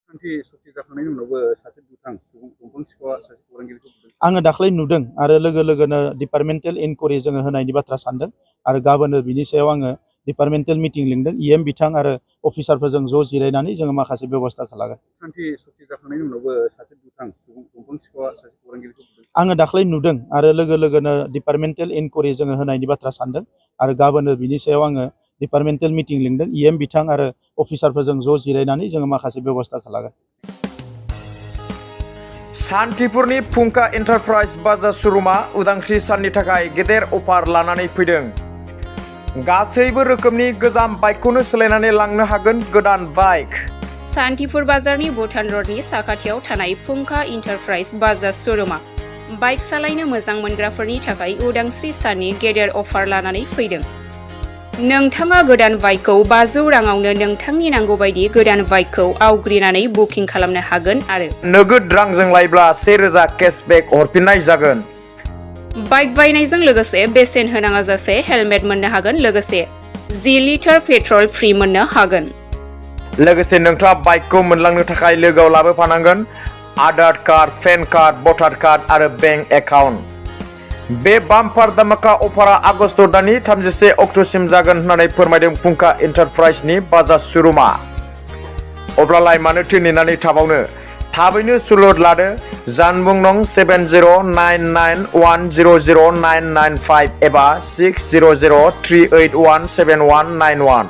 सान्थि सुक्ति जाखांनायनि उनावबो सासे दुथां सुबुं दंफां सिखावा सासे खौरांगिरिखौ बुदों। आङो दाख्लै नुदों आरो लोगोनो डिपार्टमेन्टेल इनकुवारि जोङो होनायनि बाथ्रा सानदों आरो गाबोनो बिनि सायाव आङो डिपार्टमेन्टेल मिटिं लिंदों इएम बिथां आरो अफिसारफोरजों ज' जिरायनानै जोङो माखासे बेबस्था खालामगोन। सान्थि सुक्ति जाखांनायनि उनावबो सासे दुथां सुबुं दंफां सिखावा सासे खौरांगिरिखौ बुदों। आङो दाख्लै नुदों आरो लोगोनो डिपार्टमेन्टेल इनकुवारि जोङो होनायनि बाथ्रा सानदों आरो गाबोनो बिनि सायाव आङो डिपार्टमेन्टेल मिटिं लिंदों इएम बिथां आरो अफिसारफोरजों ज' जिरायनानै जोङो माखासे बेबस्था खालामगोन। सान्थिपुरनि फुंखा एन्टारप्राइज बाजार श'रुमा उदांस्रि साननि थाखाय गेदेर अफार लानानै फैदों। गासैबो रोखोमनि गोजाम बाइकखौनो सोलायनानै लांनो हागोन गोदान बाइक। सान्थिपुर बाजारनि भुटान रडनि साखाथियाव थानाय फुंखा एन्टारप्राइज बाजार श'रुमा बाइक सालायनो मोजां मोनग्राफोरनि थाखाय उदांस्रि साननि गेदेर अफार लानानै फैदों। नोंथाङा गोदान बाइकखौ 500 राङावनो नोंथांनि नांगौ बायदि गोदान बाइकखौ आवग्रिनानै बुकिं खालामनो हागोन आरो नोगोद रांजों लायोब्ला 1000 केशबेक हरफिननाय जागोन। बाइक बायनायजों लोगोसे बेसेन होनाङा जासे हेलमेट मोननो हागोन, लोगोसे 10 लिटार पेट्रल फ्रि मोननो हागोन। लोगोसे नोंथाङा बाइकखौ मोनलांनो थाखाय लोगोआव लाबोफानांगोन आधार कार्ड, पेन कार्ड, भटार कार्ड आरो बेंक एकाउन्ट। बे बाम्पार धामाका अफारा आगस्ट दाननि 31 अक्ट'सिम जागोन होननानै फोरमायदों फुंखा एन्टारप्राइजनि बाजार श'रुमा। अब्लालाय मानो नेनानै थाबावनो, थाबैनो सुलुद लादो। जानबुं नं 7099100995 एबा 6003817191।